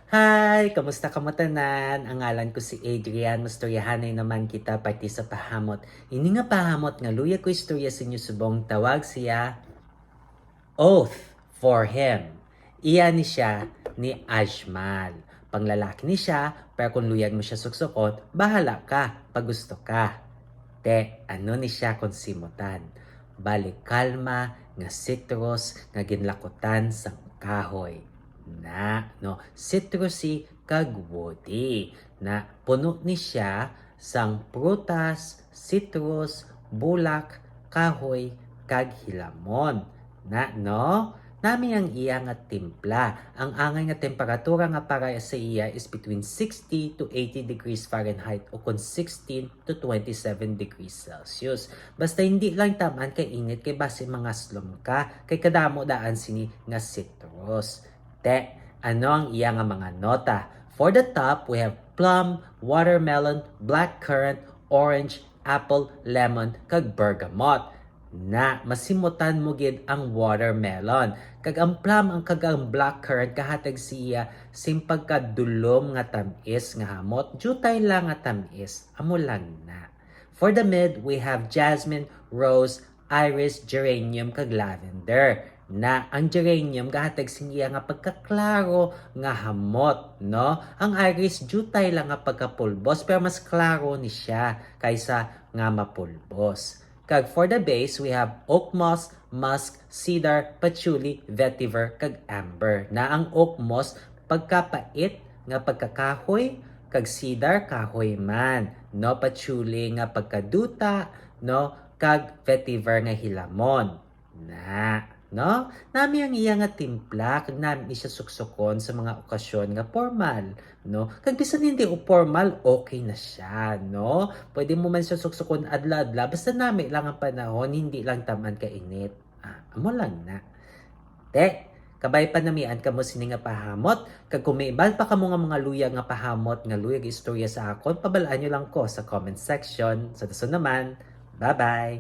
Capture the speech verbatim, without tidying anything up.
Hi! Kamusta kamo tanan? Ang ngalan ko si Adrian. Mastoryahanay naman kita parte sa pahamot. Ini nga pahamot nga luyag ko istorya sa inyo subong tawag siya Oath for Him. Iya ni siya ni Ajmal. Panglalaki ni siya, pero kung luyag mo siya suksukon, bahala ka, pag gusto ka. Te, ano ni siya kung simutan? Bali kalma nga citrus nga ginlakutan sang kahoy. Na, no? Citrusy kag woody. Na, puno ni siya sang prutas, citrus, bulak, kahoy, kag hilamon. Na, no? Nami ang iya nga timpla. Ang angay nga temperatura nga para sa iya is between sixty to eighty degrees Fahrenheit o kon sixteen to twenty-seven degrees Celsius. Basta hindi lang taman kay init kay basi mangaslom ka kay kadamo daan sini nga citrus. Te, ano ang iya nga mga nota? For the top, we have plum, watermelon, blackcurrant, orange, apple, lemon, kag bergamot. Na, masimutan mo gid ang watermelon. Kag ang plum ang kag ang blackcurrant gahatag siya sing pagkadulom nga tamis nga hamot, diutay lang nga tamis. Amo lang na. For the mid, we have jasmine, rose, iris, geranium, kag lavender. Na ang geranium gahatag sing iya nga pagkaklaro nga hamot, no? Ang iris diutay lang nga pagkapulbos pero mas klaro ni siya kaysa nga mapulbos. Kag for the base, we have oak moss, musk, cedar, patchouli, vetiver, kag amber. Na ang oak moss pagkapait nga pagkakahoy, kag cedar kahoy man, no, patchouli nga pagkaduta, no, kag vetiver nga hilamon. Na, no? Nami ang iya nga timpla, kag nami siya suksukon sa mga okasyon nga formal, no? Kag bisan hindi o formal, okay na siya, no? Pwede mo man siya suksukon adlaw-adlaw, basta nami lang ang panahon, hindi lang taman kainit. Ah, amo lang na. Te, kabay pa namian kamo sini nga pahamot, kag kung may iban pa kamo nga mga luyag nga pahamot nga luyag istorya sa akon, pabalaan nyo lang ko sa comment section. Sa dason naman, bye-bye!